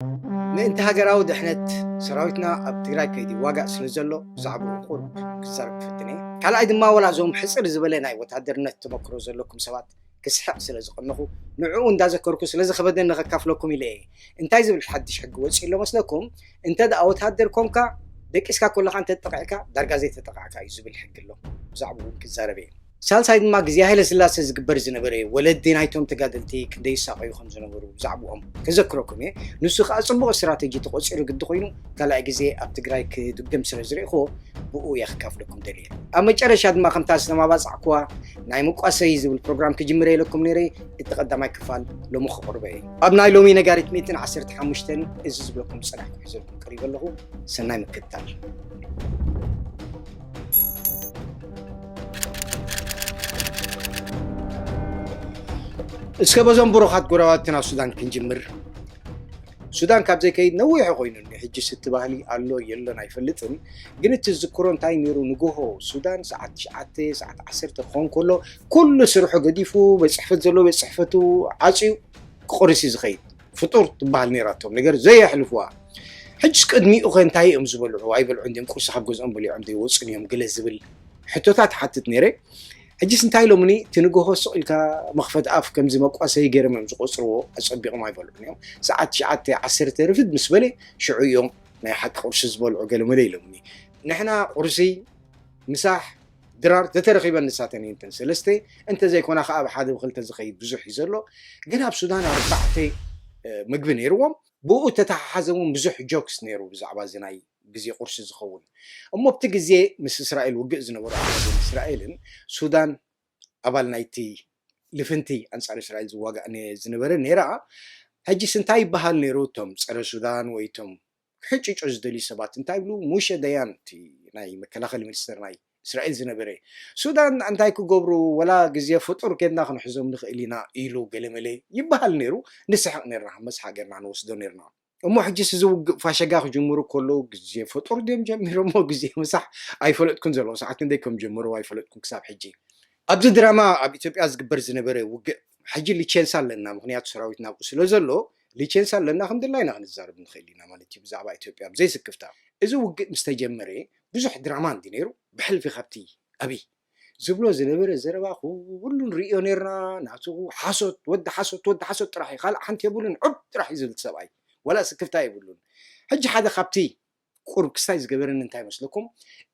ምእንቲ ሃገራዊ ድሕነት ሰራዊትና ኣብ ትግራይ ከይዲ ዋጋእ ስለ ዘሎ ብዛዕባኡ ቁሩብ ክዛረብ ክፍትን እየ። ካልኣይ ድማ ዋላ እዞም ሕፅር ዝበለ ናይ ወታደርነት ተመክሮ ዘለኩም ሰባት ክስሕቕ ስለ ዝቐነኹ ንዕኡ እንዳዘከርኩ ስለ ዝኸበደኒ ከካፍለኩም ኢለ እየ። እንታይ ዝብል ሓድሽ ሕጊ ወፂኡ ኣሎ መስለኩም? እንተ ደኣ ወታደር ኮንካ ደቂስካ ኮለኻ እንተ ተጠቂዕካ ዳርጋ ዘይተጠቃዕካ እዩ ዝብል ሕጊ ኣሎ። ብዛዕባኡ እውን ክዛረብ እየ። ሳልሳይ ድማ ግዜ ሃይለ ስላሴ ዝግበር ዝነበረ ወለዲ ናይቶም ተጋደልቲ ክንደይ ይሳቐዩ ከም ዝነበሩ ብዛዕባኦም ከዘክረኩም እየ። ንሱ ከዓ ፅቡቕ ስትራተጂ ተቆፂሩ ግዲ ኮይኑ ካልኣይ ግዜ ኣብ ትግራይ ክድገም ስለ ዝርእኽዎ ብኡ እየ ክካፍለኩም ደልየ። ኣብ መጨረሻ ድማ ከምታ ዝተማባፃዕኩዋ ናይ መቋሰይ ዝብል ፕሮግራም ክጅምር ኢለኩም ነይረ። እቲ ቀዳማይ ክፋል ሎሚ ከቕርቦ እየ። ኣብ ናይ ሎሚ ነጋሪት ሚእትን ዓሰርተ ሓሙሽተን እዚ ዝብለኩም ፅናሕ ክሕዘልኩም ቀሪበ ኣለኹ። ሰናይ ምክትታል። እስከ በዞም ብሩኻት ጎረባብትና ሱዳን ክንጅምር። ሱዳን ካብ ዘይከይድ ነዊሕ ኮይኑ እኒ ሕጅስ እቲ ባህሊ ኣሎ የሎን ኣይፈልጥን። ግን እቲ ዝዝክሮ እንታይ ነይሩ? ንጎሆ ሱዳን ሰዓት ትሽዓተ ሰዓት ዓሰርተ ክኸውን ከሎ ኩሉ ስርሑ ገዲፉ ቤት ፅሕፈት ዘለዎ ቤት ፅሕፈቱ ዓፅዩ ክቑርስ እዩ ዝኸይድ። ፍጡር ትበሃል ነይራቶም ነገር ዘየሕልፍዋ። ሕጅስ ቅድሚኡ ከ እንታይ እዮም ዝበልዑ? ኣይበልዑ እንዲም ቁርሲ ካብ ገዝኦም በሊዖም ዘይወፁን እዮም ገለ ዝብል ሕቶታት ሓትት ነይረ። ሕጅስ እንታይ ኢሎምኒ? እቲ ንጎሆ ስቕ ኢልካ መኽፈት ኣፍ ከምዚ መቋሰይ ገይሮም እዮም ዝቆፅርዎ። ኣፀቢቖም ኣይበልዑን እዮም። ሰዓት ትሽዓተ ዓሰርተ ርፍድ ምስ በለ ሽዑ እዮም ናይ ሓቂ ቁርሲ ዝበልዑ ገለመለ ኢሎምኒ። ንሕና ቁርሲ፣ ምሳሕ፣ ድራር ተተረኺበን ንሳተን እየን እተን ሰለስተ። እንተዘይኮና ከዓ ኣብ ሓደ ብክልተ ዝኸይድ ብዙሕ እዩ ዘሎ። ግን ኣብ ሱዳን ኣርባዕተ ምግቢ ነይርዎም። ብኡ ተተሓሓዘ እውን ብዙሕ ጆክስ ነይሩ ብዛዕባ እዚ ናይ ግዜ ቁርሲ ዝኸውን። እሞ ኣብቲ ግዜ ምስ እስራኤል ውግእ ዝነበሩ ኣባል እስራኤልን ሱዳን ኣባል ናይቲ ልፍንቲ ኣንጻር እስራኤል ዝዋጋእ ዝነበረ ነይራ። ሕጂስ እንታይ ይበሃል ነይሩ? እቶም ጸረ ሱዳን ወይ እቶም ክሕጭጩ ዝደልዩ ሰባት እንታይ ይብሉ? ሙሸ ደያን እቲ ናይ መከላኸሊ ሚኒስተር ናይ እስራኤል ዝነበረ፣ ሱዳን እንታይ ክገብሩ፣ ወላ ግዜ ፍጡር ጌድና ክንሕዞም ንኽእል ኢና ኢሉ ገለመለ ይበሃል ነይሩ። ንስሕቕ ነርና፣ መስ ሃገርና ንወስዶ ነርና። እሞ ሕጂስ እዚ ውግእ ፋሸጋ ክጅምሩ ከለዉ ግዜ ፍጡር ድዮም ጀሚሮሞ? ግዜ ምሳሕ ኣይፈለጥኩን። ዘለዎ ሰዓት ክንደይ ከም ጀመሩ ኣይፈለጥኩን ክሳብ ሕጂ። ኣብዚ ድራማ ኣብ ኢትዮጵያ ዝግበር ዝነበረ ውግእ ሕጂ ሊቸንሳ ኣለና፣ ምኽንያቱ ሰራዊት ናብኡ ስለ ዘሎ ሊቸንሳ ኣለና፣ ከም ድላይና ክንዛረብ ንኽእል ኢና ማለት እዩ ብዛዕባ ኢትዮጵያ ብዘይስክፍታ። እዚ ውግእ ምስ ተጀመረ ብዙሕ ድራማ እንዲ ነይሩ። ብሕልፊ ካብቲ ኣብይ ዝብሎ ዝነበረ ዘረባ ኩሉ ንርእዮ ነርና። ናቱ ሓሶት፣ ወዲ ሓሶት፣ ወዲ ሓሶት ጥራሕ እዩ፣ ካልእ ሓንቲ የብሉን፣ ዑብ ጥራሕ እዩ ዝብል ሰብኣይ፣ ወላ ስክፍታ የብሉን። ሕጂ ሓደ ካብቲ ቁሩብ ክስታይ ዝገበረኒ እንታይ ይመስለኩም?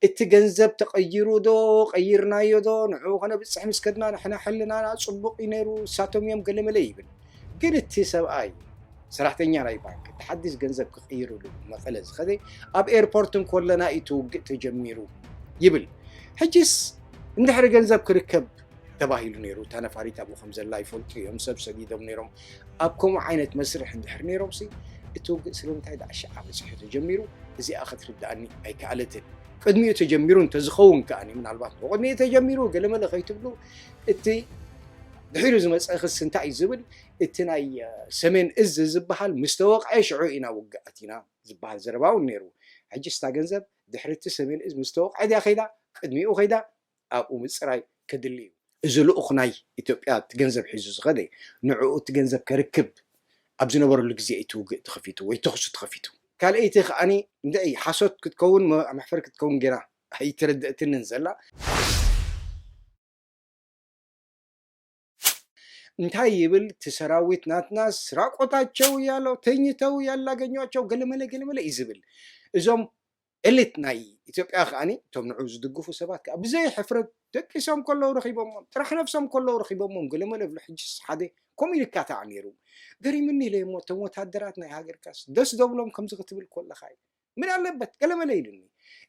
እቲ ገንዘብ ተቐይሩ ዶ ቀይርናዮ ዶ ንዕኡ ከነብጽሕ ምስ ከድና ንሕና ሕልናና ጽቡቕ እዩ ነይሩ፣ እሳቶም እዮም ገለመለ ይብል። ግን እቲ ሰብኣይ ሰራሕተኛ ናይ ባንክ እቲ ሓድሽ ገንዘብ ክቕይርሉ መቐለ ዝኸደ ኣብ ኤርፖርት እንኮለና እዩ እቲ ውግእ ተጀሚሩ ይብል። ሕጂስ እንድሕሪ ገንዘብ ክርከብ ተባሂሉ ነይሩ። እታ ነፋሪት ኣብኡ ከም ዘላ ይፈልጡ እዮም፣ ሰብ ሰጊዶም ነይሮም። ኣብ ከምኡ ዓይነት መስርሕ እንድሕር ነይሮምሲ እቲ ውግእ ስለምንታይ ደኣ ሽዓ በፂሑ ተጀሚሩ? እዚኣ ክትርድኣኒ ኣይከኣለትን። ቅድሚኡ ተጀሚሩ እንተዝኸውን ከኣ ምናልባት ብቕድሚኡ ተጀሚሩ ገለመለ ከይትብሉ፣ እቲ ድሒሩ ዝመፀ ክስ እንታይ እዩ ዝብል? እቲ ናይ ሰሜን እዝ ዝበሃል ምስ ተወቕዐ ሽዑ ኢና ውግእ ኣቲና ዝበሃል ዘረባ እውን ነይሩ። ሕጂ ስታ ገንዘብ ድሕሪ እቲ ሰሜን እዝ ምስ ተወቕዐ ድያ ከይዳ? ቅድሚኡ ከይዳ? ኣብኡ ምፅራይ ከድሊ እዩ። እዚ ልኡኽ ናይ ኢትዮጵያ እቲ ገንዘብ ሒዙ ዝኸደ ንዕኡ እቲ ገንዘብ ከርክብ ኣብ ዝነበረሉ ግዜ እቲ ውግእ ተኸፊቱ ወይ ተኽሱ ተኸፊቱ። ካልኣይቲ ከዓኒ እንድዒ ሓሶት ክትከውን መ- መሕፈር ክትከውን ጌና ኣይተረድእትንን ዘላ። እንታይ ይብል እቲ ሰራዊት ናትናስ ራቆታቸው ያለው ተኝተው ያላገኟቸው ገለመለ ገለመለ እዩ ዝብል። እዞም ኤሊት ናይ ኢትዮጵያ ከዓኒ እቶም ንዑ ዝድግፉ ሰባት ከዓ ብዘይ ሕፍረት ደቂሶም ከለዉ ረኺቦሞም፣ ጥራሕ ነፍሶም ከለዉ ረኺቦሞም ገለመለ ብሎ። ሕጅስ ሓደ ከምኡ ይካታዕ ነይሩ። ገሪምኒ ኢለ እሞ እቶም ወታደራት ናይ ሃገርካስ ደስ ደብሎም ከምዚ ክትብል ከለኻ እዩ ምን ኣለበት ገለመለ ኢሉኒ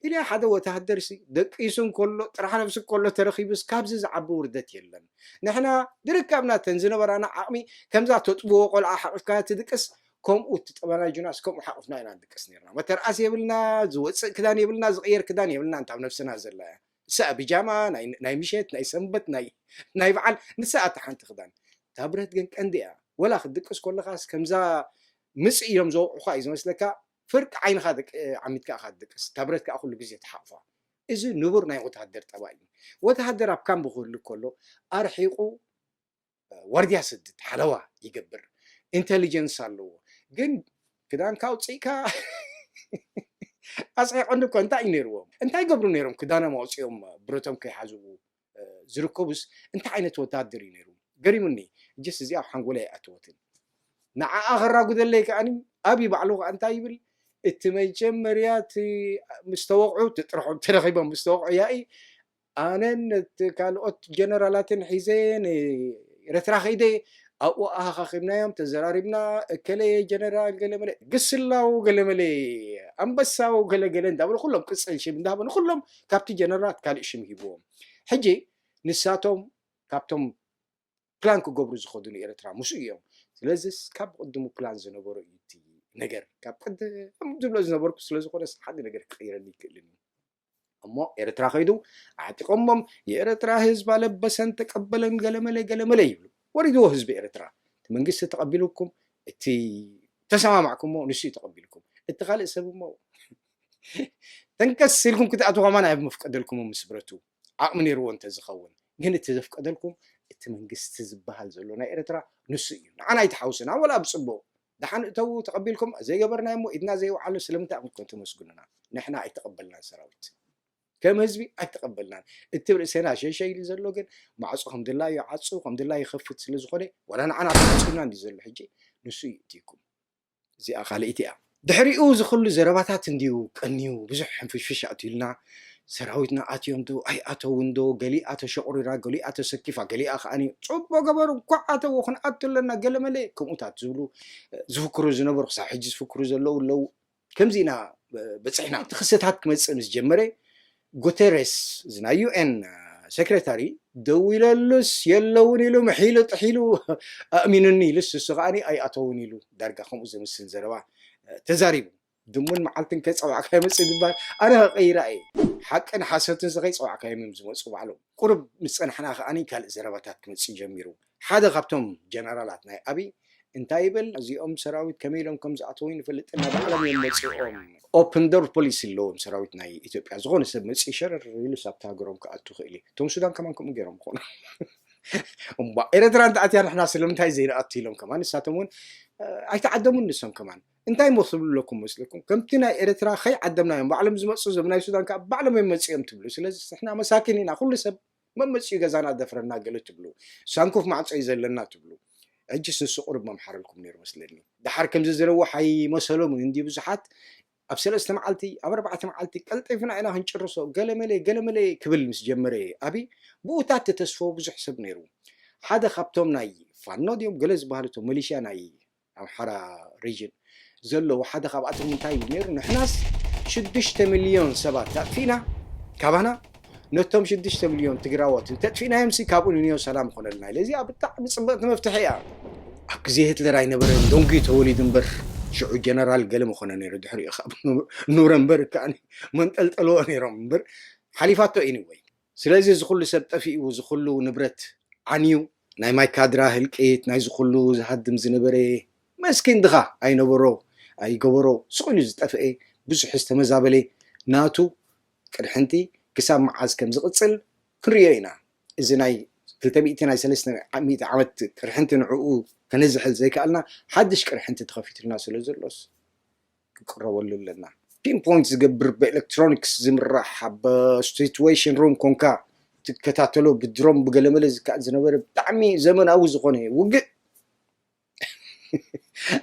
ኢለ። ሓደ ወታሃደር ሲ ደቂሱ እንከሎ ጥራሕ ነፍሲ ከሎ ተረኺቡስ ካብዚ ዝዓቢ ውርደት የለን። ንሕና ድርካብ ናተን ዝነበራና ዓቕሚ ከምዛ ተጥብዎ ቆልዓ ሓቂፍካ ትድቅስ ከምኡ እቲ ጠበና ጁናስ ከምኡ ሓቕፍና ኢና ንድቅስ ነርና። መተርኣስ የብልና፣ ዝወፅእ ክዳን የብልና፣ ዝቕየር ክዳን የብልና፣ እንታብ ነፍስና ዘላ እያ። ንስኣ ብጃማ ናይ ናይ ምሸት ናይ ሰንበት ናይ ናይ በዓል ንስኣ እታ ሓንቲ ክዳን። እታ ብረት ግን ቀንዲ እያ። ወላ ክትድቅስ ከለኻስ ከምዛ ምጽእ ኢሎም ዘውቕዑኻ እዩ ዝመስለካ። ፍርቂ ዓይንኻ ደቂ ዓሚትካ ኢኻ ትድቅስ። እታ ብረት ከኣ ኩሉ ግዜ ትሓቕፋ። እዚ ንቡር ናይ ወተሃደር ጠባይ እዩ። ወተሃደር ኣብ ካምፕ ክህሉ ከሎ ኣርሒቑ ዋርድያ ስድድ ሓለዋ ይገብር። ኢንተሊጀንስ ኣለዎ። ግን ክዳንካ ኣውፅእካ ኣፅሒቆም እኮ እንታይ እዩ ነይርዎም? እንታይ ገብሩ ነይሮም? ክዳኖም ኣውፅኦም ብረቶም ከይሓዝቡ ዝርከቡስ እንታይ ዓይነት ወታደር እዩ ነይሩ? ገሪሙኒ። እጅስ እዚኣ ኣብ ሓንጎለይ ኣይኣተወትን። ንዓኣ ከራጉደለይ ከኣኒ ኣብይ ባዕሉ ከኣ እንታይ ይብል? እቲ መጀመርያ እቲ ምስ ተወቕዑ እቲ ጥርሖም ተረኺቦም ምስ ተወቕዑ ያኢ ኣነን እቲ ካልኦት ጀነራላትን ሒዘ ንኤረትራ ከይደ ኣብኡ ኣሃኻኺብናዮም ተዘራሪብና እከለ ጀነራል ገለመለ ግስላው ገለመለ ኣንበሳው ገለገለ እንዳበሉ ኩሎም ቅፅል ሽም እንዳሃበ ንኩሎም ካብቲ ጀነራላት ካልእ ሽም ሂብዎም። ሕጂ ንሳቶም ካብቶም ፕላን ክገብሩ ዝኸዱ ንኤረትራ ምስኡ እዮም። ስለዚስ ካብ ቅድሙ ፕላን ዝነበሮ እዩ እቲ ነገር። ካብ ቅድም ዝብሎ ዝነበርኩ ስለዝኾነስ ሓደ ነገር ክቕይረኒ ይክእልን እዩ። እሞ ኤረትራ ከይዱ ኣዕጢቆሞም የኤረትራ ህዝብ ኣለበሰን ተቀበለን ገለመለ ገለመለ ይብሉ። ወሪድዎ ህዝቢ ኤረትራ። እቲ መንግስቲ ተቀቢሉኩም እቲ ተሰማማዕኩሞ ንሱ እዩ ተቀቢልኩም። እቲ ካልእ ሰብ እሞ ተንከስ ኢልኩም ክትኣትዉ ከማን ኣይምፍቀደልኩም ምስ ብረቱ ዓቕሚ ነይርዎ እንተዝኸውን። ግን እቲ ዘፍቀደልኩም እቲ መንግስቲ ዝበሃል ዘሎ ናይ ኤረትራ ንሱ እዩ። ንዓና ኣይትሓውስና ወላ ብጽቡቕ ደሓን እተዉ ተቐቢልኩም ዘይገበርናዮ እሞ ኢድና ዘይወዓሎ ስለምንታይ ኢኹም ተመስግኑና? ንሕና ኣይተቐበልናን ሰራዊት። ከም ህዝቢ ኣይተቐበልናን። እቲ ርእሰና ሸሸ ኢሉ ዘሎ ግን ማዕጾ ከም ድላዩ ዓጹ ከም ድላዩ ይኸፍት ስለ ዝኾነ ዋላ ንዓና ተዓጺና እንዲ ዘሎ ሕጂ ንሱ እዩ እትይኩም። እዚኣ ካልእቲ እያ። ድሕሪኡ ዝኽሉ ዘረባታት እንድዩ ቀንዩ ብዙሕ ሕንፍሽፍሽ ኣትዩልና። ሰራዊትና ኣትዮም ዶ ኣይኣተውን ዶ ገሊኣ ተሸቑሪራ ገሊኣ ተሰኪፋ ገሊኣ ከዓኒ ጽቡቕ ገበሩ እንኳዕ ኣተዎ ክንኣቱ ኣለና ገለመለ ከምኡታት ዝብሉ ዝፍክሩ ዝነበሩ ክሳብ ሕጂ ዝፍክሩ ዘለዉ ኣለዉ። ከምዚ ኢና በፂሕና። እቲ ክስተታት ክመፅእ ምስ ጀመረ ጉተሬስ እዚ ናይ ዩ ኤን ሴክሬታሪ ደዊለሉስ የለውን ኢሉ ምሒሉ ጥሒሉ ኣእሚኑኒ ኢሉስ እሱ ከዓኒ ኣይኣተውን ኢሉ ዳርጋ ከምኡ ዝምስል ዘረባ ተዛሪቡ። ድሙን መዓልትን ከይፀዋዕካዮም መፅእ ዝበሃል ኣነ ከቀይራ እየ። ሓቅን ሓሰትን ከይፀዋዕካዮም እዮም ዝመፁ ባዕሎም። ቁሩብ ምስ ፀናሕና ከዓኒ ካልእ ዘረባታት ክመፅእ ጀሚሩ። ሓደ ካብቶም ጀነራላት ናይ ኣብይ እንታይ ይብል እዚኦም ሰራዊት ከመይ ኢሎም ከም ዝኣተዉ ይንፈልጥ እና ባዕሎም እዮም መፂኦም። ኦፕን ዶር ፖሊሲ ኣለዎም ሰራዊት ናይ ኢትዮጵያ። ዝኾነ ሰብ መፂኡ ሸረር ኢሉ ሳብቲ ሃገሮም ክኣቱ ክእል እዩ። እቶም ሱዳን ከማን ከምኡ ገይሮም ይኾኑ። እምባ ኤረትራ እንተኣትያ ንሕና ስለምንታይ ዘይንኣቱ ኢሎም ከማን ንሳቶም እውን ኣይተዓደሙን ንሶም ከማን እንታይ ሞ ትብሉ ኣለኩም መስለኩም ከምቲ ናይ ኤረትራ ከይዓደምናዮም ባዕሎም ዝመፁ ዞም ናይ ሱዳን ከዓ ባዕሎም እዮም መፂኦም ትብሉ ስለዚ ንሕና መሳኪን ኢና ኩሉ ሰብ መመፂኡ ገዛና ደፍረና ገለ ትብሉ ሳንኮፍ ማዕፆ እዩ ዘለና ትብሉ ሕጅስ ንሱ ቁሩብ መምሓረልኩም ነይሩ መስለኒ ደሓር ከምዚ ዝረወሕ ኣይመሰሎምን እንዲ ብዙሓት ኣብ ሰለስተ መዓልቲ ኣብ ኣርባዕተ መዓልቲ ቀልጢፍና ኢና ክንጭርሶ ገለመለ ገለመለ ክብል ምስ ጀመረ ኣብይ ብኡታት ተተስፎ ብዙሕ ሰብ ነይሩ ሓደ ካብቶም ናይ ፋኖ ድዮም ገለ ዝበሃሉ እቶም መሊሽያ ናይ ኣምሓራ ሪጅን ዘለዉ ሓደ ካብኣቶም እንታይ ይብል ነይሩ ንሕናስ ሽዱሽተ ሚልዮን ሰባት ኣጥፊእና ካባና ነቶም ሽዱሽተ ሚልዮን ትግራዎት እንተጥፊእናዮም ሲ ካብኡ ንንዮ ሰላም ይኾነልና ኢለ እዚኣ ብጣዕሚ ፅብቕቲ መፍትሒ እያ ኣብ ግዜ ሂትለር ኣይነበረን ዶንጊ ተወሊዱ እምበር ሽዑ ጀነራል ገለ ምኾነ ነይሩ ድሕሪኡ ካብ ኑረንበርግ ከዓ መንጠልጠልዎ ነይሮም እምበር ሓሊፋቶ ኢኒወይ ስለዚ እዚ ኩሉ ሰብ ጠፊኡ እዚ ኩሉ ንብረት ዓንዩ ናይ ማይካድራ ህልቂት ናይዚ ኩሉ ዝሃድም ዝነበረ መስኪን ድኻ ኣይነበሮ ኣይገበሮ ስቕ ኢሉ ዝጠፍአ ብዙሕ ዝተመዛበለ ናቱ ቅድሕንቲ ክሳብ መዓዝ ከም ዝቕፅል ክንሪኦ ኢና እዚ ናይ ክልተ ሚእቲ ናይ ሰለስተ ሚእቲ ዓመት ቅርሕንቲ ንዕኡ ከነዝሕል ዘይከኣልና ሓድሽ ቅርሕንቲ ተኸፊቱልና ስለ ዘሎስ ክቅረበሉ ኣለና ፒንፖይንት ዝገብር ብኤሌክትሮኒክስ ዝምራሕ ኣብ ሲትዌሽን ሩም ኮንካ ትከታተሎ ብድሮም ብገለመለ ዝከኣል ዝነበረ ብጣዕሚ ዘመናዊ ዝኾነ ውግእ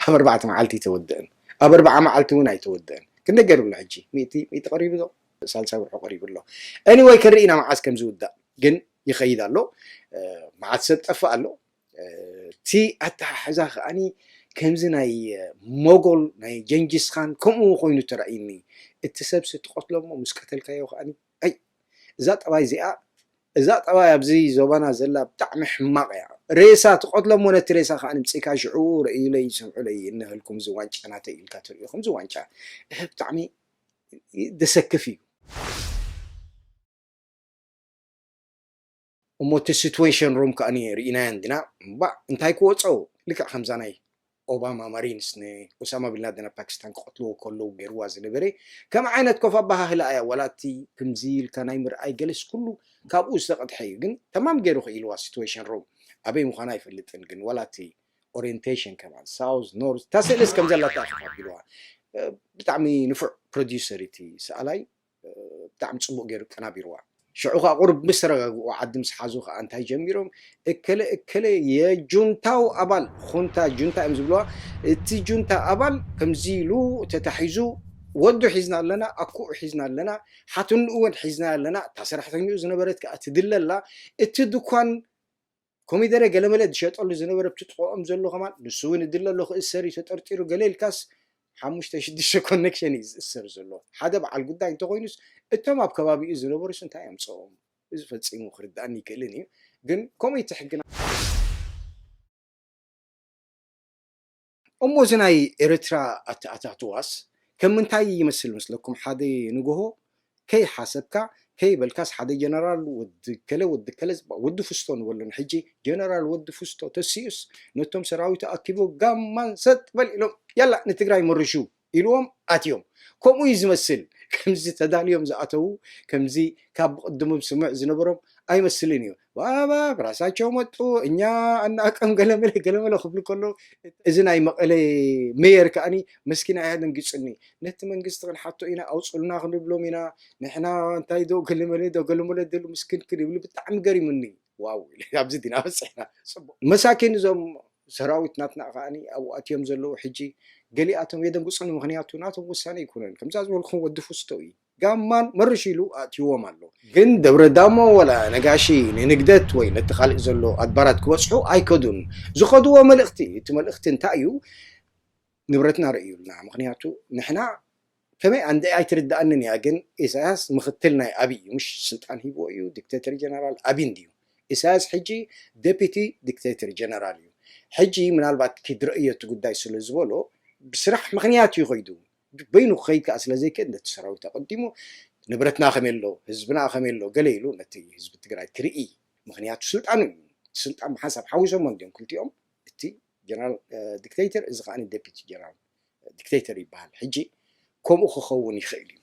ኣብ ኣርባዕተ መዓልቲ ኣይተወደአን ኣብ ኣርባዓ መዓልቲ እውን ኣይተወደአን ክንደ ገይሩ ኣሎ ሕጂ ሚእቲ ሚእቲ ቀሪቡ ዶ ሳልሳይ ወርሑ ቀሪቡ ኣሎ ኤኒወይ ክንርኢ ኢና መዓዝ ከም ዝውዳእ ግን ይኸይድ ኣሎ መዓት ሰብ ጠፍእ ኣሎ እቲ ኣተሓሕዛ ከዓኒ ከምዚ ናይ ሞጎል ናይ ጀንጂስ ካን ከምኡ ኮይኑ ተራእዩኒ እቲ ሰብሲ ትቐትሎ እሞ ምስ ቀተልካዮ ከዓኒ ኣይ እዛ ጠባይ እዚኣ እዛ ጠባይ ኣብዚ ዞባና ዘላ ብጣዕሚ ሕማቕ እያ ሬሳ ትቐትሎ እሞ ነቲ ሬሳ ከዓ ንምፅእካ ሽዑ ረእዩለይ ይሰምዑለይ እነህልኩም እዚ ዋንጫ ናተይ ኢልካ ትርእዮ ከምዚ ዋንጫ ብጣዕሚ ደሰክፍ እዩ እሞ እቲ ሲትዌሽን ሩም ከዓ ርኢናዮ እንዲና እምባእ እንታይ ክወፆ ልክዕ ከምዛ ናይ ኦባማ ማሪንስ ንኡሳማ ቢንላደን ኣብ ፓኪስታን ክቐትልዎ ከለዉ ገይርዋ ዝነበረ ከም ዓይነት ኮፍ ኣባሃህላ እያ ዋላ እቲ ክምዚ ኢልካ ናይ ምርኣይ ገለስ ኩሉ ካብኡ ዝተቐድሐ እዩ ግን ተማም ገይሩ ክኢልዋ ሲትዌሽን ሩም ኣበይ ምዃና ኣይፈልጥን ግን ዋላ እቲ ኦሪንቴሽን ከማን ሳውዝ ኖርዝ እታ ስእልስ ከም ዘላ ተኣኺባ ኣቢልዋ። ብጣዕሚ ንፉዕ ፕሮዲውሰር እቲ ሰኣላይ። ብጣዕሚ ፅቡቅ ገይሩ ቀናቢርዋ። ሽዑ ከዓ ቁሩብ ምስ ተረጋግኡ ዓዲ ምስ ሓዙ ከዓ እንታይ ጀሚሮም፣ እከለ እከለ የጁንታው ኣባል፣ ኹንታ ጁንታ እዮም ዝብልዋ። እቲ ጁንታ ኣባል ከምዚ ኢሉ ተታሒዙ፣ ወዱ ሒዝና ኣለና፣ ኣኩኡ ሒዝና ኣለና፣ ሓትንኡ እውን ሒዝና ኣለና። እታ ሰራሕተኛኡ ዝነበረት ከዓ ትድለ ኣላ። እቲ ድኳን ኮሚደረ ገለመለ ዝሸጠሉ ዝነበረ ኣብቲ ጥቕኦም ዘሎ ከማን ንሱ እውን እድለ ኣሎ ክእሰር እዩ ተጠርጢሩ። ገለ ኢልካስ ሓሙሽተ ሽዱሽተ ኮኔክሽን እዩ ዝእሰር ዘሎ። ሓደ በዓል ጉዳይ እንተኾይኑስ እቶም ኣብ ከባቢኡ ዝነበሩስ እንታይ ኣምፅኦም? እዚ ፈፂሙ ክርዳእኒ ይክእልን እዩ። ግን ከምኡ እቲ ሕግና። እሞ እዚ ናይ ኤርትራ ኣተኣታትዋስ ከም ምንታይ ይመስል መስለኩም? ሓደ ንግሆ ከይሓሰብካ ከይበልካስ ሓደ ጀነራል ወዲ ከለ ወዲ ከለ ዝበሃል ወዲ ፍስቶ ንበሎ ንሕጂ ጀነራል ወዲ ፍስቶ ተሲኡስ ነቶም ሰራዊቱ ኣኪቡ ጋማን ሰጥ በል ኢሎም ያላ ንትግራይ መርሹ ኢልዎም ኣትዮም። ከምኡ እዩ ዝመስል። ከምዚ ተዳልዮም ዝኣተዉ ከምዚ ካብ ብቕድሞም ስምዕ ዝነበሮም ኣይመስልን እዩ። ባባ ብራሳቸው መጡ እኛ ኣናቀም ገለመለ ገለመለ ክብሉ ከሎ እዚ ናይ መቐለ ሜየር ከኣኒ መስኪን ኣያ ደንጊጹኒ። ነቲ መንግስቲ ክንሓቶ ኢና ኣውፅሉና ክንብሎም ኢና ንሕና እንታይ ዶ ገለመለ ዶ ገለመለ ደሉ ምስክን ክን ይብሉ ብጣዕሚ ገሪሙኒ። ዋው ኢለ ኣብዚ ዲና በፂሕና። ፅቡቅ መሳኪን እዞም ሰራዊት ናትና ከኣኒ ኣብኡ ኣትዮም ዘለዉ ሕጂ ገሊኣቶም የደንግፁኒ ምክንያቱ ናቶም ውሳነ ኣይኮነን ከምዛ ዝበልኩም ወዲ ፍስቶ እዩ። ጋማን መርሽ ኢሉ ኣእትይዎም ኣሎ። ግን ደብረ ዳሞ ወላ ነጋሺ ንንግደት ወይ ነቲ ካልእ ዘሎ ኣድባራት ክበጽሑ ኣይከዱን። ዝኸድዎ መልእኽቲ እቲ መልእኽቲ እንታይ እዩ? ንብረትና ርእዩልና። ምኽንያቱ ንሕና ከመይ ኣንደ ኣይትርዳኣንን እያ ግን ኢሳያስ ምኽትል ናይ ኣብይ እዩ ምሽ ስልጣን ሂብዎ እዩ ዲክቴተር ጀነራል ኣብይ እንድዩ። ኢሳያስ ሕጂ ዴፒቲ ዲክቴተር ጀነራል እዩ። ሕጂ ምናልባት ኪድ ርእዮ እቲ ጉዳይ ስለ ዝበሎ ብስራሕ ምኽንያት እዩ ኸይዱ። በይኑ ክኸይድ ከዓ ስለ ዘይክእል ነቲ ሰራዊት ኣቐዲሙ ንብረትና ከመይ ኣሎ ህዝብና ከመይ ኣሎ ገለ ኢሉ ነቲ ህዝቢ ትግራይ ክርኢ ምኽንያቱ ስልጣኑ እዩ። ስልጣን ብሓንሳብ ሓዊሶሞ እንዲዮም ክልቲኦም እቲ ጀነራል ዲክቴተር እዚ ከዓ ዴፒቲ ጀነራል ዲክቴተር ይበሃል። ሕጂ ከምኡ ክኸውን ይኽእል እዩ።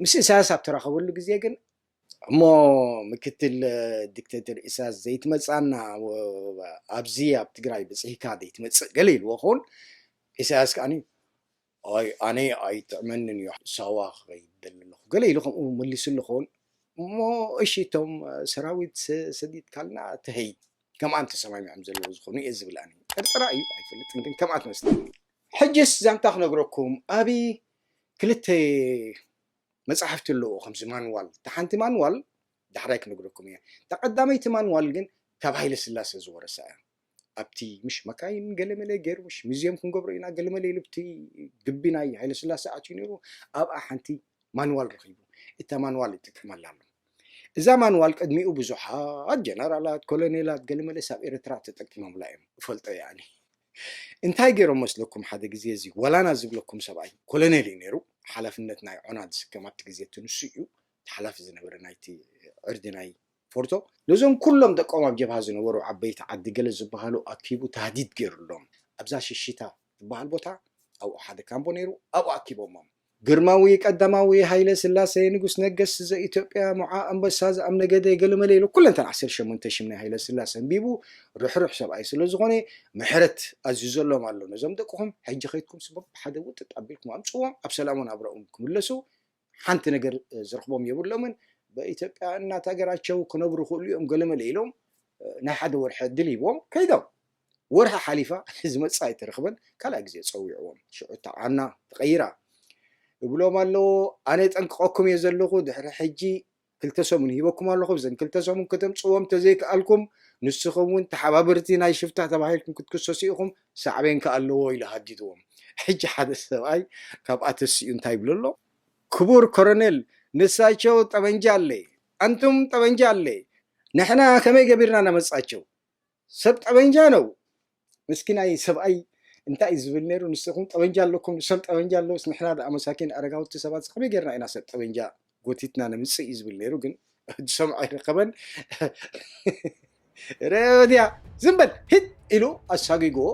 ምስ ኢሳያስ ኣብ ተራኸበሉ ግዜ ግን እሞ ምክትል ዲክቴተር ኢሳያስ ዘይትመፅኣና ኣብዚ ኣብ ትግራይ ብፅሂካ ዘይትመፅእ ገለ ኢልዎ ኸውን ኢሳያስ ከዓኒ ኣይ ኣነ ኣይጥዕመንን እዩ ሳዋ ክኸይድ ደሊ ኣለኹ ገለ ኢሉ ከምኡ መሊሱ ኣለኹውን እሞ እሺ እቶም ሰራዊት ሰዲድካልና ተኸይድ ከምኣን ተሰማሚዖም ዘለዉ ዝኾኑ እየ ዝብል ኣነ ጠርጠራ እዩ ኣይፈልጥን ግን ከምኣ ትመስለኒ። ሕጅስ ዛንታ ክነግረኩም ኣብይ ክልተ መጻሕፍቲ ኣለዎ ከምዚ ማንዋል። እታ ሓንቲ ማንዋል ዳሕራይ ክነግረኩም እየ። እታ ቀዳመይቲ ማንዋል ግን ካብ ሃይለ ስላሴ ዝወረሳ እያ። ኣብቲ ምሽ መካይን ገለመለ ገይሩ ምሽ ሙዚየም ክንገብሮ ኢና ገለመለ ኢሉ ብቲ ግቢ ናይ ሃይለ ስላሴ ኣትዩ ነይሩ። ኣብኣ ሓንቲ ማንዋል ረኺቡ። እታ ማንዋል ይጥቀመላ ኣሎ። እዛ ማንዋል ቅድሚኡ ብዙሓት ጀነራላት፣ ኮሎኔላት ገለመለስ ኣብ ኤርትራ ተጠቂሞምላ እዮም። እፈልጦ እየ ኣነ። እንታይ ገይሮም መስለኩም ሓደ ግዜ እዚ ወላና ዝብለኩም ሰብኣይ ኮሎኔል እዩ ነይሩ ሓላፍነት ናይ ዖና ዝስከም ኣብቲ ግዜ እቲ ንሱ እዩ ሓላፊ ዝነበረ ናይቲ ዕርዲ ናይ ፎርቶ ነዞም ኩሎም ደቆም ኣብ ጀብሃ ዝነበሩ ዓበይቲ ዓዲ ገለ ዝበሃሉ ኣኪቡ ታህዲድ ገይሩሎም ኣብዛ ሽሽታ ዝበሃል ቦታ ኣብኡ ሓደ ካምቦ ነይሩ ኣብኡ ኣኪቦሞም ግርማዊ ቀዳማዊ ሃይለ ስላሴ ንጉስ ነገስ ዘኢትዮጵያ ሞዓ ኣንበሳ ዘኣምነገደ ገለመለ ኢሉ ኩለንተን ዓሰርተ ሸሞንተ ሽም ናይ ሃይለ ስላሴ ኣንቢቡ ርሕሩሕ ሰብኣይ ስለ ዝኾነ ምሕረት ኣዚዘሎም ኣሎ ነዞም ደቅኹም ሕጂ ከይድኩም ስበብ ሓደ ውጥጥ ኣቢልኩም ኣምፅዎም ኣብ ሰላሞን ኣብረኦም ክምለሱ ሓንቲ ነገር ዝረኽቦም የብሎምን በኢትዮጵያ እናት ሃገራቸው ክነብሩ ክእሉ እዮም ገለመለ ኢሎም ናይ ሓደ ወርሒ ዕድል ሂቦም ከይዶም ወርሒ ሓሊፋ ዝመፅእ ኣይተረኽበን ካልኣ ግዜ ፀዊዕዎም ሽዑ ተዓና ተቐይራ እብሎም ኣለዎ ኣነ ጠንቅቐኩም እየ ዘለኹ ድሕሪ ሕጂ ክልተ ሰሙን ሂበኩም ኣለኹ ብዘን ክልተ ሰሙን ከተምፅዎም ተዘይከኣልኩም ንስኹም እውን ተሓባበርቲ ናይ ሽፍታ ተባሂልኩም ክትክሰሱ ኢኹም ሳዕቤን ከ ኣለዎ ኢሉ ሃዲድዎም ሕጂ ሓደ ሰብኣይ ካብኣ ተሲኡ እንታይ ይብሎ ኣሎ ክቡር ኮረኔል ንሳቸው ጠበንጃ ኣለ ኣንቱም ጠበንጃ ኣለ ንሕና ከመይ ገቢርና ነመፃቸው ሰብ ጠበንጃ ነው። ምስኪናይ ሰብኣይ እንታይ እዩ ዝብል ነይሩ? ንስኹም ጠበንጃ ኣለኩም፣ ንሶም ጠበንጃ ኣለውስ ንሕና ደኣ መሳኪን ኣረጋውቲ ሰባት ከመይ ጌርና ኢና ሰብ ጠበንጃ ጎቲትና ነምጽእ እዩ ዝብል ነይሩ። ግን ዝሰምዖ ኣይረኸበን። ረዲያ ዝም በል ሂድ ኢሉ ኣሳጊግዎ።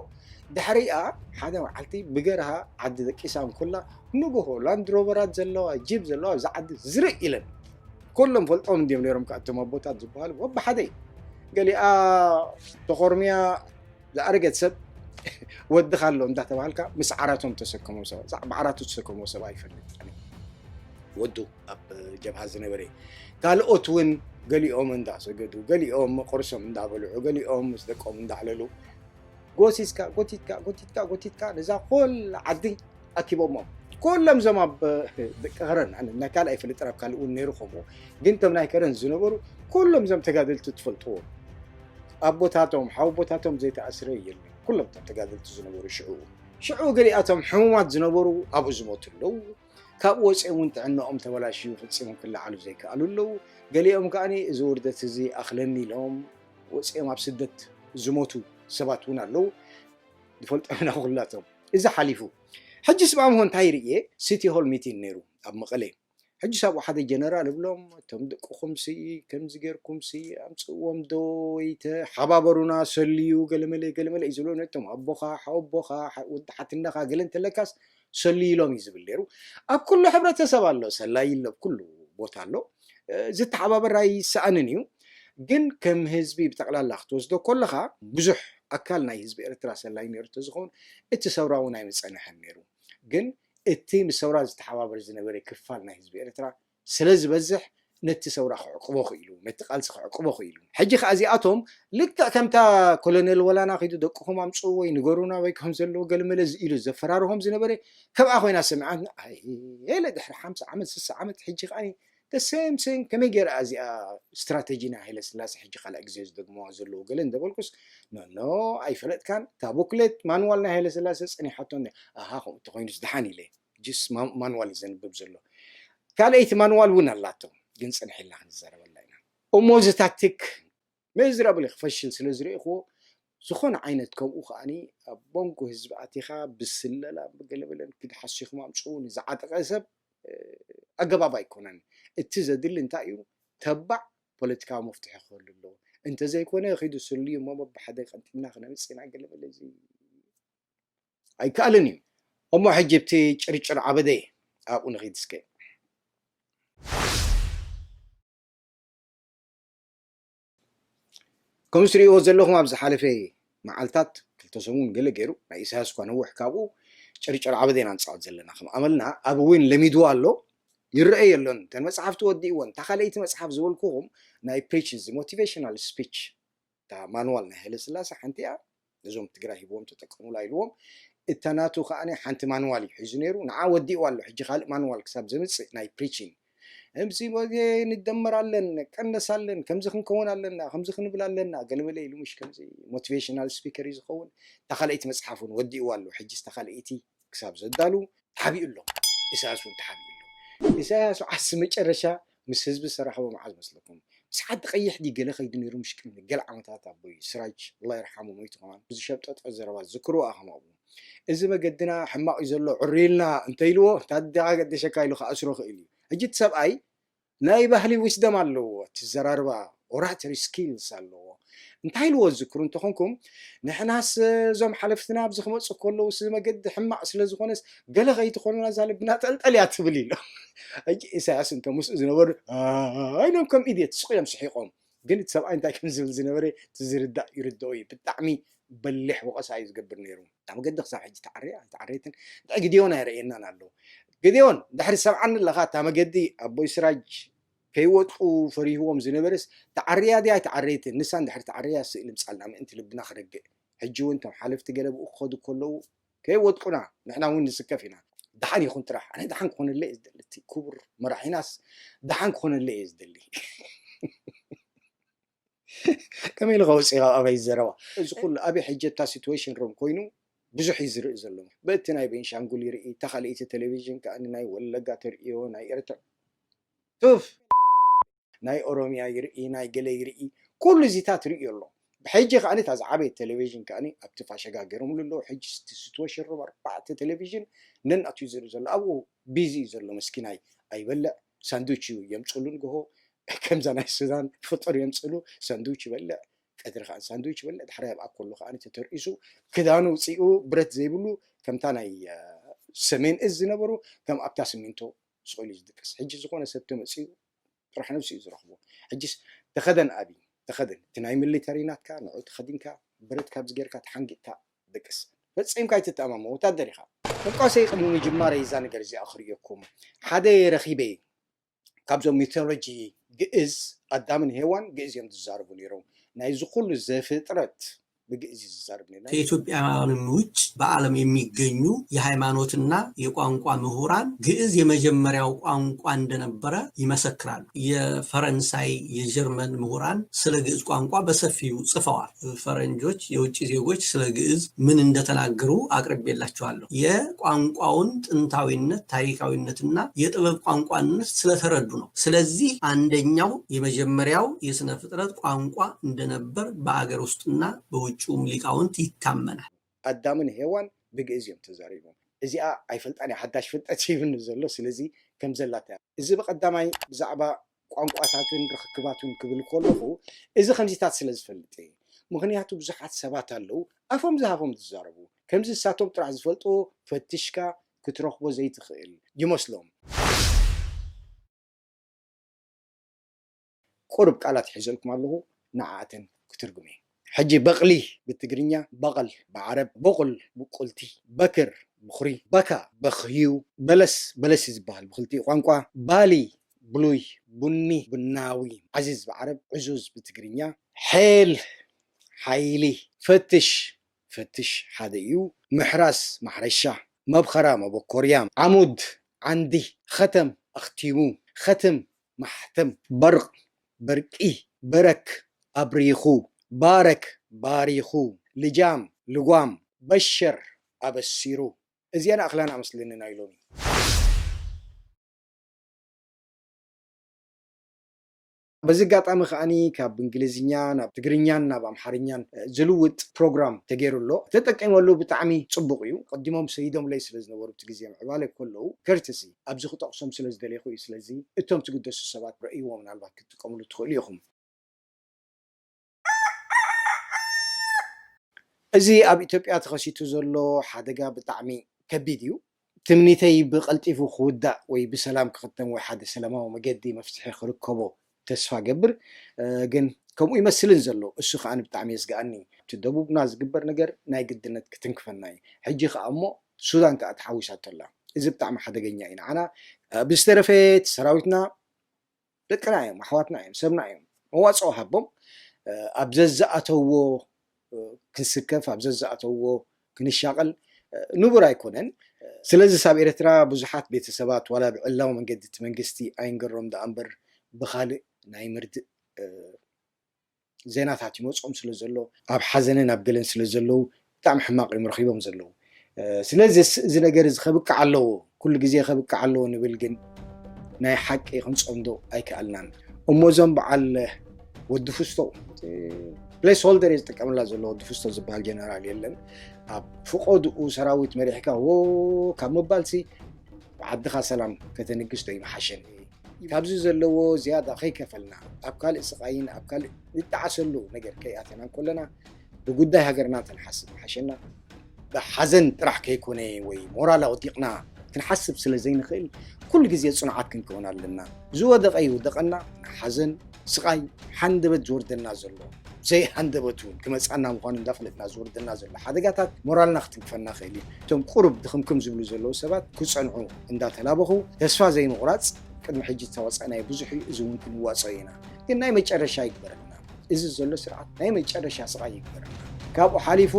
ድሕሪኣ ሓደ መዓልቲ ብገርሃ ዓዲ ደቂሳ እንኮላ ንግሆ ላንድሮቨራት ዘለዋ ጂፕ ዘለዋ ኣብዛ ዓዲ ዝርእ ኢለን ኩሎም ፈልጦም እንዲዮም ነይሮም ከኣቶም ኣቦታት ዝበሃሉ ወብሓደ እዩ ገሊኣ ተኾርምያ ዝኣረገት ሰብ ወድኻ ኣሎ እንዳተባሃልካ ምስ ዓራቶም ተሰከሞ ሰብ፣ ዛ-፣ ብዓራቱ ተሰከሞ ሰብ ኣይፈልጥን። ወዱ ኣብ ጀብሃ ዝነበረ፣ ካልኦት እውን ገሊኦም እንዳሰገዱ፣ ገሊኦም ቁርሶም እንዳበልዑ፣ ገሊኦም ምስ ደቆም እንዳዕለሉ፣ ጎሲስካ፣ ጎቲትካ፣ ጎቲትካ፣ ጎቲትካ፣ ነዛ ኩላ ዓዲ ኣኪቦሞም። ኩሎም እዞም ኣብ ደቂ ከረን፣ ኣነ ናይ ካልእ ኣይፈልጥን፣ ኣብ ካልእ እውን ነይሩ ከምኡ። ግን እቶም ናይ ከረን ዝነበሩ፣ ኩሎም እዞም ተጋደልቲ ትፈልጥዎም። ኣቦታቶም፣ ሓወቦታቶም ዘይተኣስረ የለን። ኩሎም እቶም ተጋደልቲ ዝነበሩ ሽዑ። ሽዑ ገሊኣቶም ሕሙማት ዝነበሩ ኣብኡ ዝሞቱ ኣለዉ። ካብኡ ወፂኦም እውን ጥዕናኦም ተበላሽዩ ፈፂሞም ክለዓሉ ዘይከኣሉ ኣለዉ። ገሊኦም ከኣ እዚ ውርደት እዚ ኣኽለኒ ኢሎም ወፂኦም ኣብ ስደት ዝሞቱ ሰባት እውን ኣለዉ። ንፈልጦም ኢና ኩላቶም። እዚ ሓሊፉ። ሕጂ ስማምሆ እንታይ ርእየ? ሲቲ ሆል ሚቲንግ ነይሩ ኣብ መቐለ። ሕጂ ሳብኡ ሓደ ጀነራል እብሎም፣ "እቶም ደቅኹምሲ ከምዚ ጌርኩምሲ ኣምጽእዎም ዶ ወይ ተሓባበሩና፣ ሰልዩ ገለመለ፣ ገለመለ" እዩ ዝብሎ። ነቶም ኣቦኻ፣ ሓወቦኻ፣ ሓ-፣ ወዲ ሓትነኻ ገለ እንተለካስ ሰልዩ ኢሎም እዩ ዝብል ነይሩ። ኣብ ኩሉ ሕብረተሰብ ኣሎ፣ ሰላይ ኣሎ፣ ኣብ ኩሉ ቦታ ኣሎ። እ፣ ዝተሓባበር ኣይሰኣንን እዩ። ግን ከም ህዝቢ ብጠቕላላ ክትወስዶ ከለኻ፣ ብዙሕ ኣካል ናይ ህዝቢ ኤርትራ ሰላይ ነይሩ እንተዝኸውን፣ እቲ ሰውራ እውን ኣይምጸንሐን ነይሩ። ግን እቲ ምስ ሰውራ ዝተሓባበር ዝነበረ ክፋል ናይ ህዝቢ ኤርትራ ስለ ዝበዝሕ፣ ነቲ ሰውራ ክዕቅቦ ክኢሉ፣ ነቲ ቃልሲ ክዕቅቦ ክኢሉ። ሕጂ ከኣ እዚኣቶም ልክዕ ከምታ ኮሎኔል ወላና ኺዱ ደቅኹም ኣምጽኡ ወይ ንገሩና ወይ ከም ዘለዎ ገለመለ ኢሉ ዘፈራርሆም ዝነበረ፣ ከምኣ ኮይና ሰሚዓትና፣ ኣይ፣ ኤለ ድሕሪ ሓምሳ ዓመት፣ ስሳ ዓመት፣ ሕጂ ከኣ the same thing፣ ከመይ ገይራ እዚኣ ስትራተጂ ናይ ሃይለ ስላሴ ሕጂ ካልእ ግዜ ዝደግምዋ ዘለዉ ገለ እንደበልኩስ፣ ኖ፣ ኖ፣ ኣይፈለጥካን። እታ ቡክሌት ማንዋል ናይ ሃይለ ስላሴ ጸኒሓቶ እንደ፣ ኣሃ፣ ከምኡ እንተኾይኑስ ደሓን ኢለ። ጅስ ማ-፣ ማንዋል እዩ ዘንብብ ዘሎ። ካልኣይቲ ማንዋል እውን ኣላቶ፣ ግን ጽንሕ ኢልና ክንዛረበላ ኢና። እሞ እዚ ታክቲክ ሚዝራብል ክፈሽል ስለ ዝረእኽዎ፣ ዝኾነ ዓይነት ከምኡ ከኣኒ ኣብ መንጎ ህዝቢ ኣቲኻ ብስለላ ብገለበለን ክድሓሲኹም ኣምጽኡ ንዝዓጠቐ ሰብ፣ እ፣ ኣገባብ ኣይኮነን። እቲ ዘድሊ እንታይ እዩ? ተባዕ ፖለቲካዊ መፍትሒ ክህሉ ኣለዎ። እንተዘይኮነ ኺዱ ስልዩ እሞ በብሓደ ቀንጢምና ክነምጽእ ኢና ገለበለ እዚ ኣይከኣልን እዩ። እሞ ሕጂ ኣብቲ ጭርጭር ዓበደ ኣብኡ ንኺድ እስከ። ከም ትሪእዎ ዘለኹም ኣብ ዝሓለፈ መዓልታት፣ ክልተ ሰሙን ገለ ገይሩ፣ ናይ ኢሳያስ እኳ ነዊሕ ካብኡ፣ ጭርጭር ዓበደ ኢና ንጻወት ዘለና። ከም ኣመልና ኣብ እውን ለሚድዎ ኣሎ፣ ይረኣይ የሎን። እተን መጽሓፍቲ ወዲእወን፣ እታ ካልኣይቲ መጽሓፍ ዝበልኩኹም ናይ ፕሪች፣ እዚ ሞቲቬሽናል ስፒች፣ እታ ማንዋል ናይ ሃይለ ስላሴ ሓንቲ እያ። ነዞም ትግራይ ሂብዎም ተጠቀሙላ ኢልዎም። እታ ናቱ ከኣ ሓንቲ ማንዋል እዩ ሒዙ ነይሩ። ንዓ ወዲእዋ ኣሎ። ሕጂ ካልእ ማንዋል ክሳብ ዘምጽእ ናይ ፕሪቺንግ። ከምዚ ወ-፣ ንደመር ኣለን፣ ቀነስ ኣለን፣ ከምዚ ክንከውን ኣለና፣ ከምዚ ክንብል ኣለና፣ ገለመለ ኢሉ ምሽ ከምዚ ሞቲቬሽናል ስፒከር እዩ ዝኸውን። እታ ካልኣይቲ መጽሓፍ እውን ወዲእዋ ኣሎ። ሕጂ እታ ካልኣይቲ ክሳብ ዘዳሉ ተሓቢኡ ኣሎ። ኢሳያስ እውን ተሓቢኡ ኣሎ። ኢሳያስ ዓርሲ መጨረሻ ምስ ህዝቢ ዝተራኸበ መዓዝ መስለኩም? ምስ ዓዲ ቀይሕ ድዩ ገለ ከይዱ ነይሩ፣ ምሽ ቅድሚ ገለ ዓመታት ኣቦይ ስራጅ፣ ኣላህ ይርሓሙ፣ ሞይቱ ከማን፣ ብዝሸብጠጦ ዘረባ ዝክርዎ ኣኸም ኣብኡ። "እዚ መገድና ሕማቕ እዩ ዘሎ፣ ዕሪ ኢልና" እንተኢልዎ፣ "እንታይ ደኣ ገደሸካ?" ኢሉ ክኣስሮ ክእል እዩ። ሕጂ እቲ ሰብኣይ ናይ ባህሊ ዊስደም ኣለዎ፣ እቲ ዘራርባ ኦራተሪ ስኪልስ ኣለዎ። እንታይ ኢልዎ ዝክሩ እንተኾንኩም፣ "ንሕናስ እዞም ሓለፍትና ኣብዚ ክመጹ ከለዉ፣ እዚ መገዲ ሕማቕ ስለ ዝኾነስ፣ ገለ ከይትኾኑና እዛ ልብና ጠልጠል እያ ትብል" ኢሉ። ሕጂ ኢሳያስ እንተ ምስኡ ዝነበሩ፣ "ኣይ" ኢሎም ከም ኢድየት ስቕ ኢሎም ስሒቖም። ግን እቲ ሰብኣይ እንታይ ከም ዝብል ዝነበረ እቲ ዝርዳእ ይርድኦ እዩ። ብጣዕሚ በሊሕ ወቐሳ እዩ ዝገብር ነይሩ። እታ መገዲ ክሳብ ሕጂ ተዓርያ ኣይተዓረየትን። እንታይ ግዴዎን ኣይረእየናን ኣሎ። ግዴዎን፣ ድሕሪ ሰብዓኒ ኣለኻ፣ እታ መገዲ ኣቦይ ስራጅ ከይወድቁ ፈሪህዎም ዝነበረስ፣ ተዓርያ ድያ ኣይተዓረየትን? ንሳ እንድሕሪ ተዓርያ ስእሊ ምጻልና ምእንቲ ልብና ክረግእ። ሕጂ እውን እቶም ሓለፍቲ ገለ ብኡ ክኸዱ ከለዉ፣ ከይወድቁና፣ ንሕና እውን ንስከፍ ኢና። ደሓን ይኹን ጥራሕ። ኣነ ደሓን ክኾነለይ እየ ዝደሊ። እቲ ክቡር መራሒናስ ደሓን ክኾነለይ እየ ዝደሊ። ከመይ ኢሉ ከውፅእ ካብ ኣበይ ዘረባ? እዚ ኩሉ ኣበይ ሕጂ እታ ሲትዌሽን ሮም ኮይኑ ብዙሕ እዩ ዝርኢ ዘሎ። በቲ ናይ ቤንሻንጉል ይርኢ፣ እታ ካልኣይቲ ቴሌቪዥን ከኣ ናይ ወለጋ ተርእዮ፣ ናይ ኤርትራ፣ ኡፍ! ናይ ኦሮሚያ ይርኢ፣ ናይ ገለ ይርኢ፣ ኩሉ እዚታት ርእዮ ኣሎ። ብሕጂ ከኣ እታ ዝዓበየት ቴሌቪዥን ከኣ ኣብቲ ፋሸጋ ገይሮምሉ ኣለዉ። ሕጂ እቲ ሲትዌሽን ሮም ኣርባዕተ ቴሌቪዥን ነናቱ እዩ ዝርኢ ዘሎ። ኣብኡ ቢዚ እዩ ዘሎ መስኪናይ። ኣይበልዕ፣ ሳንዱች እዩ የምፅሉ ንግሆ፣ ከምዛ ናይ ሱዳን ፍጡር የምፅሉ፣ ሳንዱች ይበልዕ፣ ቀትሪ ከኣ ሳንዱች ይበልዕ፣ ድሕራይ ኣብኣ ከሎ ከኣ ተተርኢሱ፣ ክዳኑ ውፂኡ፣ ብረት ዘይብሉ፣ ከምታ ናይ፣ እ፣ ሰሜን እዝ ዝነበሩ፣ ከም ኣብታ ሲሚንቶ ስቕ ኢሉ እዩ ዝድቅስ። ሕጂ ዝኾነ ሰብ ተመፂኡ፣ ጥራሕ ነብሱ እዩ ዝረኽቦ። ሕጂስ ተኸደን፣ ኣቢ፣ ተኸደን። እቲ ናይ ሚሊተሪ ናትካ፣ ንዑ ተኸዲንካ፣ ብረት ካብዚ ጌርካ ተሓንጊጥካ ደቅስ። ፈጺምካ ኣይትተኣማመን፣ ወታደር ኢኻ። ደቀሰይ፣ ቅድሚ ምጅማረይ እዛ ነገር እዚኣ ክርእየኩም ሓደ ረኺበ። ካብዞም ሚቶሎጂ ግእዝ፣ ኣዳምን ሄዋን ግእዝ እዮም ዝዛረቡ ነይሮም። ናይዚ ኩሉ ዘፍጥረት ብግእዝ እዩ ዝዛረብ ነይሩ። ከኢትዮጵያውያንም ውጭ በዓለም የሚገኙ የሃይማኖትና የቋንቋ ምሁራን ግእዝ የመጀመሪያው ቋንቋ እንደነበረ ይመሰክራሉ። የፈረንሳይ፣ የጀርመን ምሁራን ስለ ግእዝ ቋንቋ በሰፊው ጽፈዋል። ፈረንጆች፣ የውጭ ዜጎች ስለ ግእዝ ምን እንደተናገሩ አቅርቤላችኋለሁ። የቋንቋውን ጥንታዊነት፣ ታሪካዊነትና የጥበብ ቋንቋነት ስለተረዱ ነው። ስለዚህ አንደኛው የመጀመሪያው የስነ ፍጥረት ቋንቋ እንደነበር በአገር ውስጥና በውጭውም ሊቃውንት ይታመናል። ኣዳምን ሄዋን ብግእዝ እዮም ተዛሪቦም። እዚኣ ኣይፈልጣን እየ፣ ሓዳሽ ፍልጠት ሂብኒ ዘሎ፣ ስለዚ ከም ዘላታ እያ። እዚ ብቐዳማይ ብዛዕባ ቋንቋታትን ርኽክባቱን ክብል ከለኹ፣ እዚ ከምዚታት ስለ ዝፈልጥ እየ። ምኽንያቱ ብዙሓት ሰባት ኣለዉ ኣፎም ዝሃፎም ዝዛረቡ፣ ከምዚ ንሳቶም ጥራሕ ዝፈልጥዎ ፈትሽካ ክትረኽቦ ዘይትኽእል ይመስሎም። ቁሩብ ቃላት ሒዘልኩም ኣለኹ፣ ንዓኣተን ክትርጉም እየ። ሕጂ በቕሊ ብትግርኛ፣ በቐል ብዓረብ፣ በቑል ብቁልቲ፣ በክር ብኹሪ፣ በካ በኽዩ፣ በለስ በለስ እዩ ዝበሃል ብክልቲኡ ቋንቋ፣ ባሊ ብሉይ፣ ቡኒ ቡናዊ፣ ዓዚዝ ብዓረብ፣ ዕዙዝ ብትግርኛ፣ ሐይል ሓይሊ፣ ፈትሽ ፈትሽ ሓደ እዩ፣ ምሕራስ ማሕረሻ፣ መብኸራ መበኮርያ፣ ዓሙድ ዓንዲ፣ ኸተም ኣኽቲሙ፣ ኸትም ማሕተም፣ በርቕ በርቂ፣ በረክ ኣብሪኹ፣ ባረክ ባሪኹ፣ ልጃም ልጓም፣ በሽር ኣበሲሩ። እዚኣን ኣኽላን ኣመስልኒ ናይ ሎሚ። በዚ ኣጋጣሚ ከዓኒ ካብ እንግሊዝኛ ናብ ትግርኛን ናብ ኣምሓርኛን ዝልውጥ ፕሮግራም ተገይሩ ኣሎ። ተጠቂመሉ ብጣዕሚ ጽቡቕ እዩ። ቀዲሞም ሰይዶምለይ ስለ ዝነበሩ እቲ ግዜ ምዕባለ ከለዉ ከርትሲ ኣብዚ ክጠቕሶም ስለ ዝደለኹ እዩ። ስለዚ እቶም ትግደሱ ሰባት ረእይዎ ምናልባት ክትጥቀምሉ ትኽእሉ ኢኹም። እዚ ኣብ ኢትዮጵያ ተኸሲቱ ዘሎ ሓደጋ ብጣዕሚ ከቢድ እዩ። ትምኒተይ ብቐልጢፉ ክውዳእ ወይ ብሰላም ክኽተም ወይ ሓደ ሰላማዊ መገዲ መፍትሒ ክርከቦ ተስፋ ገብር። ግን ከምኡ ይመስልን ዘሎ። እሱ ከዓ ብጣዕሚ የስግኣኒ። እቲ ደቡብና ዝግበር ነገር ናይ ግድነት ክትንክፈና እዩ። ሕጂ ከዓ እሞ ሱዳን ከዓ ተሓዊሳቶ ኣላ። እዚ ብጣዕሚ ሓደገኛ እዩ ንዓና። ብዝተረፈ እቲ ሰራዊትና ደቅና እዮም፣ ኣሕዋትና እዮም፣ ሰብና እዮም። መዋፅኦ ሃቦም ኣብ ዘዝኣተዎ ክንስከፍ፣ ኣብ ዘዝኣተዎ ክንሻቐል ንቡር ኣይኮነን። ስለዚስ ኣብ ኤርትራ ብዙሓት ቤተሰባት ዋላ ብዕላዊ መንገዲ እቲ መንግስቲ ኣይንገሮም ደኣ እምበር ብኻልእ ናይ ምርድእ ዜናታት ይመፅኦም ስለ ዘሎ ኣብ ሓዘንን ኣብ ገለን ስለ ዘለዉ ብጣዕሚ ሕማቕ እዮም ረኺቦም ዘለዉ። ስለዚስ እዚ ነገር እዚ ከብቅዕ ኣለዎ፣ ኩሉ ግዜ ከብቅዕ ኣለዎ ንብል፣ ግን ናይ ሓቂ ክንፀምዶ ኣይከኣልናን። እሞ እዞም በዓል ወዲ ፍስቶ ፕሌስ ሆልደር እየ ዝጥቀመላ ዘሎ። ወዲ ፍስቶ ዝበሃል ጀነራል የለን። ኣብ ፍቆድኡ ሰራዊት መሪሕካ ዎ ካብ ምባልሲ ዓድኻ ሰላም ከተንግስ ዶ ይምሓሸኒ? ካብዚ ዘለዎ ዝያዳ ከይከፈልና ኣብ ካልእ ስቓይን ኣብ ካልእ ንጠዓሰሉ ነገር ከይኣተና እንከለና ብጉዳይ ሃገርና ተንሓስብ ምሓሸና። ብሓዘን ጥራሕ ከይኮነ ወይ ሞራል ኣወዲቕና ክንሓስብ ስለ ዘይንኽእል ኩሉ ግዜ ጽኑዓት ክንከውን ኣለና። ዝወደቐ ይውደቐና፣ ሓዘን ስቓይ ሓንደበት ዝወርደና ዘሎ ዘይሃንደበት እውን ክመፅኣና ምዃኑ እንዳፈለጥና ዝወርደና ዘሎ ሓደጋታት ሞራልና ክትንክፈና ክእል እዩ። እቶም ቁሩብ ድኽምክም ዝብሉ ዘለዉ ሰባት ክፀንዑ እንዳተላበኹ ተስፋ ዘይምቑራፅ ቅድሚ ሕጂ ዝተዋፀእናዮ ብዙሕ እዩ። እዚ እውን ክንዋፀኦ ኢና። ግን ናይ መጨረሻ ይግበረልና። እዚ ዘሎ ስርዓት ናይ መጨረሻ ስቓይ ይግበረልና። ካብኡ ሓሊፉ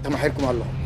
ተማሒርኩም ኣለኹም።